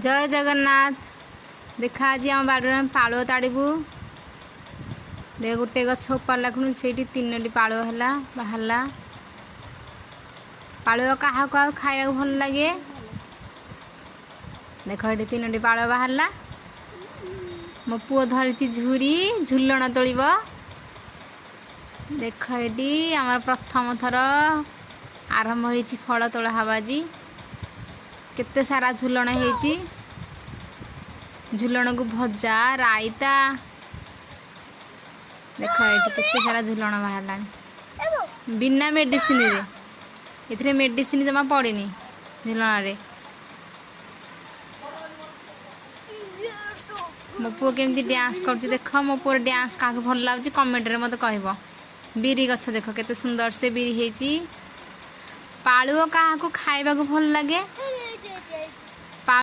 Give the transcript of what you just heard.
ଜୟ ଜଗନ୍ନାଥ। ଦେଖ, ଆଜି ଆମ ବାଡ଼ିରେ ଆମେ ପାଳୁଅ ତାଡ଼ିବୁ। ଦେଖ, ଗୋଟେ ଗଛ ଉପାରିଲା ଖୁଣୁ ସେଇଠି ତିନୋଟି ପାଳୁଅ ହେଲା, ବାହାରିଲା। ପାଳୁଅ କାହାକୁ କାହାକୁ ଖାଇବାକୁ ଭଲ ଲାଗେ? ଦେଖ, ଏଠି ତିନୋଟି ପାଳୁଅ ବାହାରିଲା। ମୋ ପୁଅ ଧରିଛି ଝୁରି, ଝୁଲଣ ତୋଳିବ। ଦେଖ, ଏଠି ଆମର ପ୍ରଥମ ଥର ଆରମ୍ଭ ହେଇଛି ଫଳ ତୋଳା ହବା। ଆଜି କେତେ ସାରା ଝୁଲଣ ହେଇଛି। ଝୁଲଣକୁ ଭଜା, ରାଇତା। ଦେଖ, ଏଠି କେତେ ସାରା ଝୁଲଣ ବାହାରିଲାଣି ବିନା ମେଡ଼ିସିନରେ। ଏଥିରେ ମେଡ଼ିସିନ ଜମା ପଡ଼ିନି ଝୁଲଣରେ। ମୋ ପୁଅ କେମିତି ଡ୍ୟାନ୍ସ କରୁଛି ଦେଖ। ମୋ ପୁଅର ଡ୍ୟାନ୍ସ କାହାକୁ ଭଲ ଲାଗୁଛି, କମେଣ୍ଟରେ ମୋତେ କହିବ। ବିରି ଗଛ ଦେଖ, କେତେ ସୁନ୍ଦର ସେ ବିରି ହେଇଛି। ପାଳୁଅ କାହାକୁ ଖାଇବାକୁ ଭଲ ଲାଗେ?